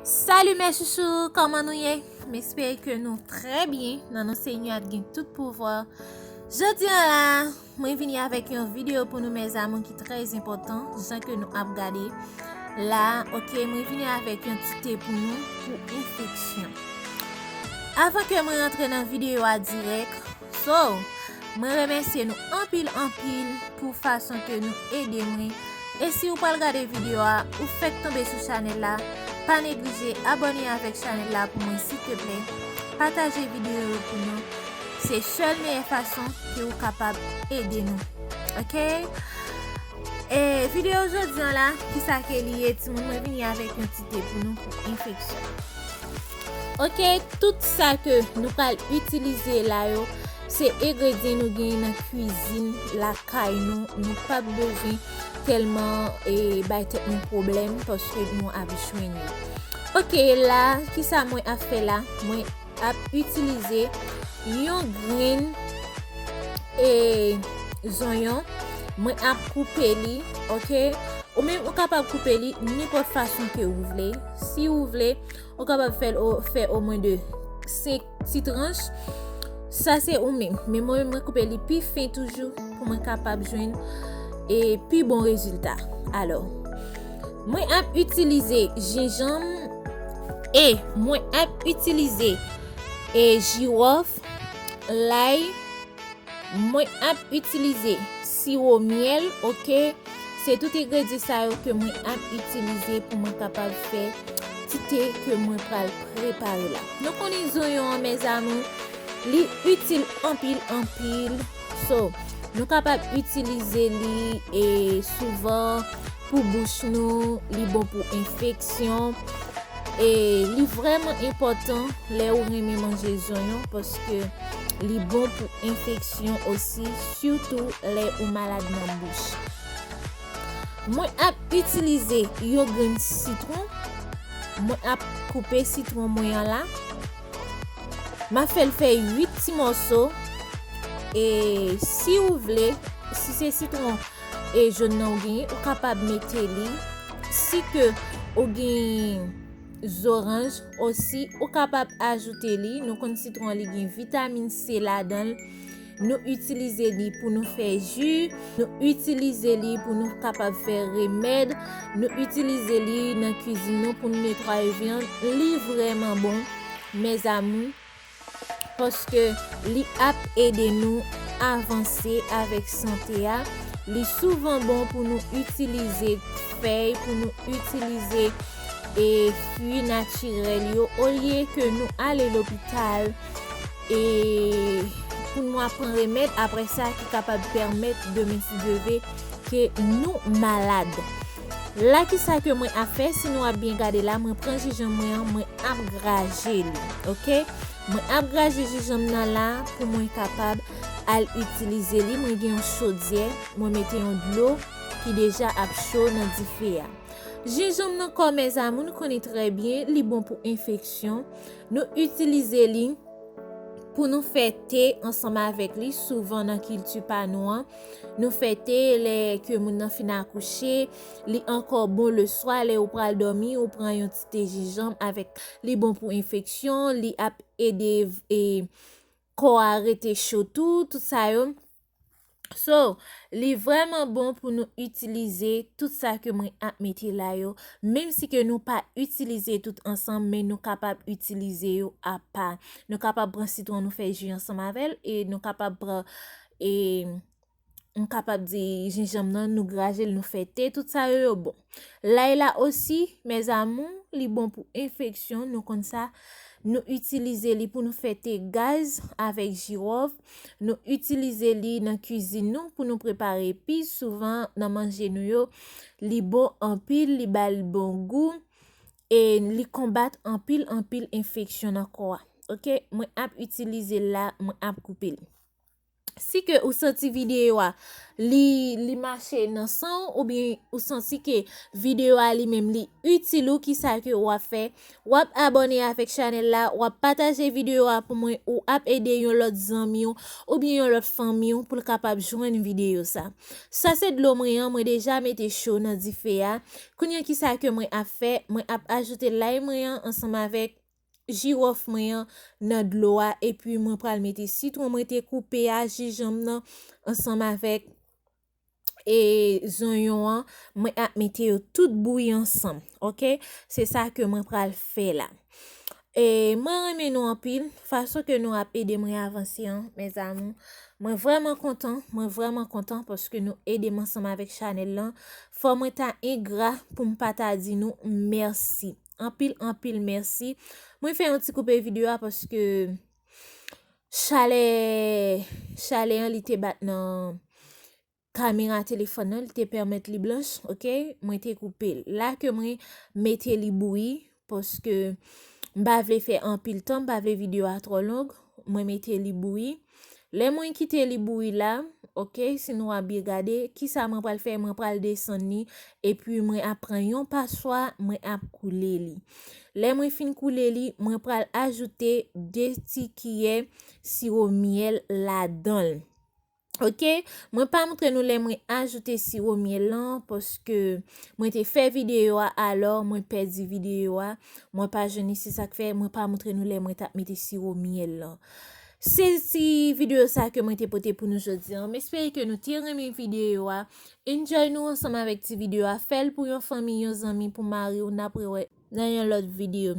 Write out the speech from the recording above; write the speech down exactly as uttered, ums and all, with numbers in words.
Salut mes chouchous, kòman nou ye? M espere ke nou trè byen nan non Senyè a ki gen tout pouvwa. Jodi a la, mwen vini avèk yon videyo pou nou mes amours ki trè enpòtan, jan ke nou ap gade la, ok, mwen vini avèk yon ti te pou nou pou enfeksyon. Avan ke mwen rantre nan videyo a dirèk, so, mwen remèsye nou anpil anpil pou fason ke nou ede mwen. E si ou pral gade videyo a, ou fèk tonbe sou chanèl la, pa neglije abòne avèk chanèl la pou mwen silteplè. Pataje videyo yo pou nou. Se sèl meyè fason ke ou kapab ede nou. Ok? E videyo jodi an la, kisa ke li ye, timoun, mwen vini avèk yon ti te pou nou pou enfeksyon. Ok, tout sa ke nou pral itilize la yo, se engredyan nou genyen nan kwizin lakay nou. Nou p ap bezwen tèlman e, bay tèt nou pwoblèm paske nou ap jwenn yo. Ok, la, kisa mwen ap fè la? Mwen ap itilize yon grenn e, zonyon. Mwen ap koupe li, ok? Ou menm ou kapab koupe li nenpòt fason ke ou vle. Si ou vle, ou kapab fè l o, fè omwen de senk ti tranch. Sa se ou menm. Men mwen, mwen koupe li pi fen toujou pou mwen kapab jwenn e pi bon rezilta. Alò, mwen ap itilize jenjanm e mwen ap itilize e jiwòf, lay, mwen ap itilize siwo myèl, ok? Se tout engredyan sa yo ke mwen ap itilize pou mwen kapab fè ti te ke mwen pral prepare la. Nou konnen zonyon an, mes amours, li itil anpil, anpil. So, nou kapab itilize li e souvan pou bouch nou, li bon pou enfeksyon. E li vrèman enpòtan lè ou renmen manje zonyon paske li bon pou enfeksyon osi, sitou lè ou malad nan bouch. Mwen ap itilize yon grenn sitwon. Mwen ap koupe sitwon mwen an la. M ap fè l fè uit ti mòso. E si ou vle, si se sitwon e jòn nan ou genyen, ou kapab mete li. Si ke ou gen zoranj osi, ou kapab ajoute li. Nou konn sitwon an, li gen vitamin C ladan l. Nou itilize li pou nou fè ji, nou itilize li pou nou kapab fè remèd, nou itilize li nan kwizin nou pou nou netwaye vyann. Li vrèman bon, mes amours, paske li ap ede nou avanse avèk sante a. Li souvan bon pou nou itilize fèy, pou nou itilize e fwi natirèl yo, olye ke nou ale lopital e pou nou ap pran remèd apre sa ki kapab pèmèt demen, si Dye vle, ke nou malad. La, kisa ke mwen ap fè? Si nou ap byen gade la, mwen pran jenjanm mwen an, mwen ap graje li, ok? Mwen ap graje jenjanm nan la pou mwen kapab al itilize li. Mwen gen yon chodyè, mwen mete yon dlo ki deja ap cho nan dife a. Jenjanm nan kò, mes amours, nou konnen trè byen, li bon pou enfeksyon. Nou itilize li pou nou fè te ansanm avèk li. Souvan nan kilti pa nou an, nou fè te lè ke moun nan fin akouche. Li ankò bon leswa, lè ou pral dòmi, ou pran yon ti te jenjanm avèk, li bon pou enfeksyon, li ap ede e, kò a rete cho tou, tout sa yo. So, li vrèman bon pou nou itilize tout sa ke mwen ap mete la yo, menm si ke nou pa itilize tout ansanm, men nou kapab itilize yo apa. Nou kapab pran sitwon, nou fè ji ansanm avè l, e nou kapab pran, e, m kapab di jenjanm nan, nou graje l, nou fè te, tout sa yo, yo bon. Lay la osi, mes amours, li bon pou enfeksyon, nou konn sa. Nou itilize li pou nou fè te gaz avèk jiwòf. Nou itilize li nan kwizin nou pou nou prepare epis. Souvan nan manje nou yo, li bon anpil, li ba l bon gou. E li konbat anpil, anpil enfeksyon nan kò a. Ok, mwen ap itilize l la, mwen ap koupe l. Si ke ou santi videyo a li, li mache nan san w, oubyen ou santi ke videyo a li menm li itil ou, kisa ke w ap fè? W ap abòne avèk chanèl la, w ap pataje videyo a pou mwen, ou ap ede yon lòt zanmi w oubyen yon lòt fanmi w pou l kapab jwenn videyo sa. Sa se dlo mwen an, mwen deja mete cho nan dife a. Kounye a kisa ke mwen ap fè? Mwen ap ajoute lay mwen an ansanm avèk jiwòf mwen an nan dlo a, epi mwen pral mete sitwon mwen te koupe a, jijanm nan, ansanm avèk e zonyon an, mwen ap mete yo tout bouyi ansanm, oke? Se sa ke mwen pral fè la. E mwen renmen nou anpil, fason ke nou ap ede mwen avanse an, mes amours. Mwen vrèman kontan, mwen vrèman kontan paske nou ede m ansanm avèk chanèl lan. Fò mwen ta engra pou m pa ta di nou mèsi. Anpil, anpil mèsi. Mwen fè yon ti koupe videyo a paske chalè, chalè an li te bat nan kamera telefòn nan, li te pèmèt li blanch, oke? Mwen te koupe l. La ke mwen mete li bouyi, paske m pa vle fè anpil tan, m pa vle videyo a twò long, mwen mete li bouyi. Lè mwen kite li bouyi la, oke, si nou ap byen gade, kisa mwen pral fè? Mwen pral desann li, epi mwen ap pran yon paswa, mwen ap koule li. Lè mwen fin koule li, mwen pral ajoute de ti kiyè siwo myèl ladan l. Oke, mwen pa montre nou lè mwen ajoute siwo myèl lan, paske mwen te fè videyo a, alò mwen pèdi videyo a, mwen pa jwenn li, se sa k fè mwen pa montre nou lè mwen t ap mete siwo myèl lan. Se ti videyo sa ke mwen te pote pou nou jodi an. M espere ke nou te renmen videyo a. Enjoy nou ansanm avèk ti videyo a. Fè l pou yon fanmi, yon zanmi, pou mari w. N ap rewè nan yon lòt videyo.